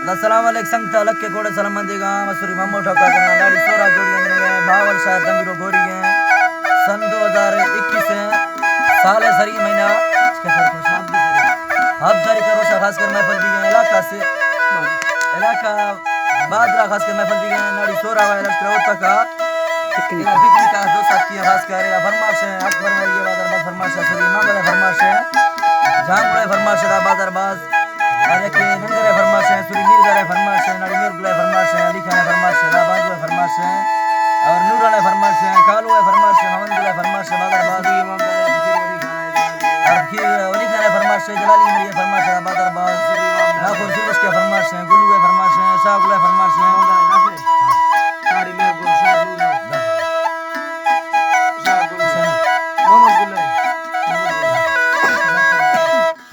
السلام علیکم سنگت، لکے کوڑے سلام من دیگا، مسوری مامو ٹھوکا کرنا، لاڑی سورا جوڑی اندنے گئے، بھاول شاعر دمبیرو گوری گئے، سن دو ہزار اکیس ہیں، سال ہے سری مہینہ، ہفت تاریخ کا روشا خاص کر محفل بھی گئے، علاقہ سے، علاقہ بادرا خاص کر محفل بھی گئے، ناڑی سورا و علاقہ ہوتا کا، پکنک کا دو ساتھی خاص کر، فرمائش ہے، اکبر مری بادر باز فرمائش ہے، سری مانگل فرمائش ہے، جام گڑے فرمائش ہے، بادر باز۔ آ یکے ننگر ءِ فرمائش ایں، سوری میر گل ءِ فرمائش ایں، ناڑی میر گل ءِ فرمائش ایں، علی خان ءِ فرمائش ایں، رابان گل ءِ فرمائش ایں، اور نوران ءِ فرمائش ایں، کالو ءِ فرمائش ایں، ہمن گل ءِ فرمائش ایں، بادر باز۔ اور پھر علی خان ءِ فرمائش ایں، جلالی مری ءِ فرمائش ایں، بادر باز۔ ناخور سروش ءِ فرمائش ایں، گلو ءِ فرمائش ایں، شاہ گل ءِ فرمائش ایں۔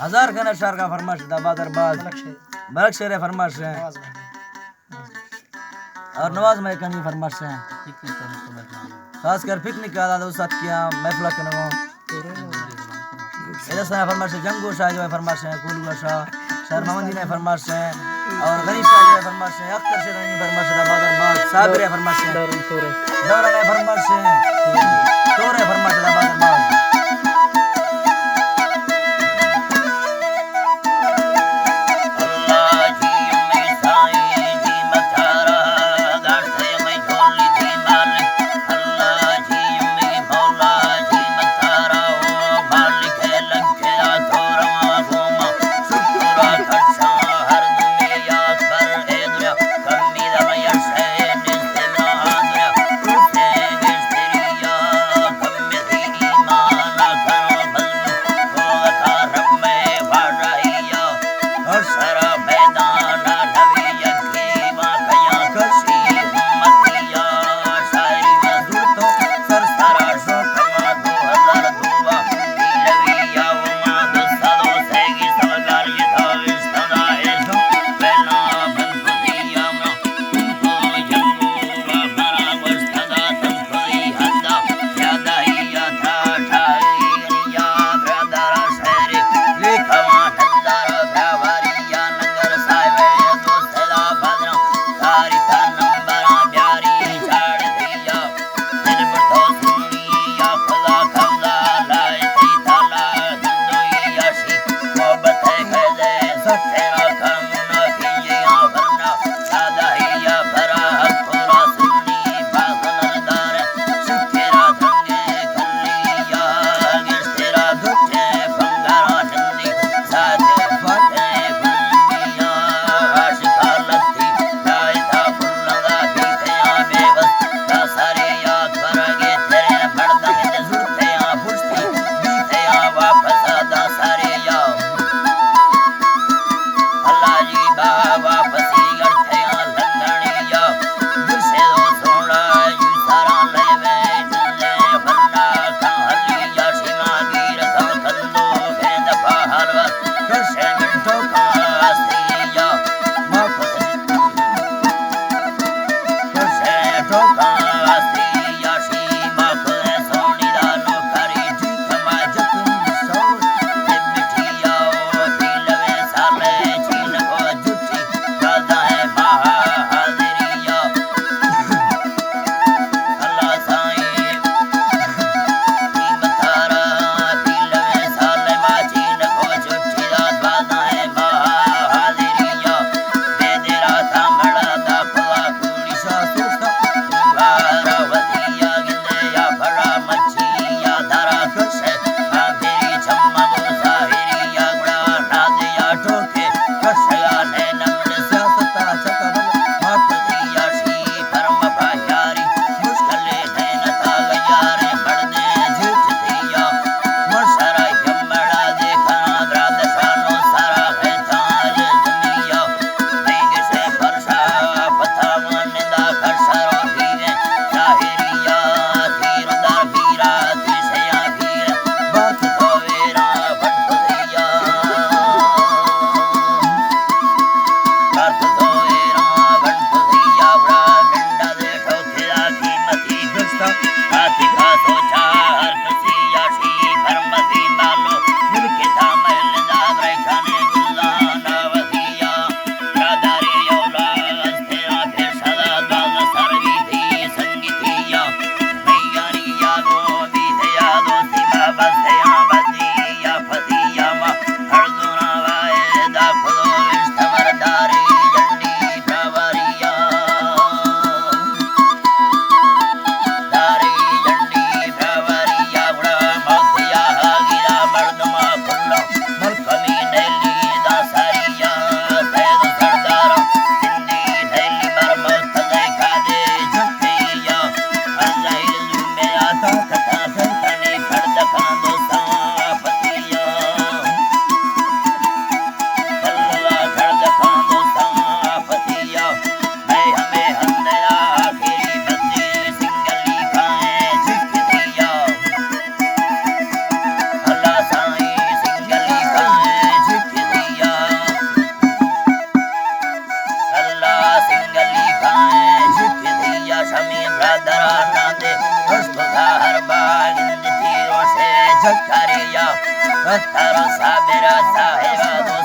ہزار خان ءِ شہر کا فرمائش دا بادر باز۔ ملک شیر ءِ فرمائش ایں۔ اور نواز مہکانی فرمائش ایں۔ خاص کر پکنک کا دو ساتھ کیا محفل کنگو۔ اے دستا فرمائش ایں، جنگو شاہ جو فرمائش ایں، کولو شاہ، شہر محمد نے فرمائش ایں، اور غنی شاہ جو فرمائش ایں، اختر شیرانی فرمائش ایں، بادر باز، صابر ءِ فرمائش ایں۔ دوران ءِ فرمائش ایں۔ تورے فرمائش دا بادر باز۔ کریہ، ترا صابر صاحب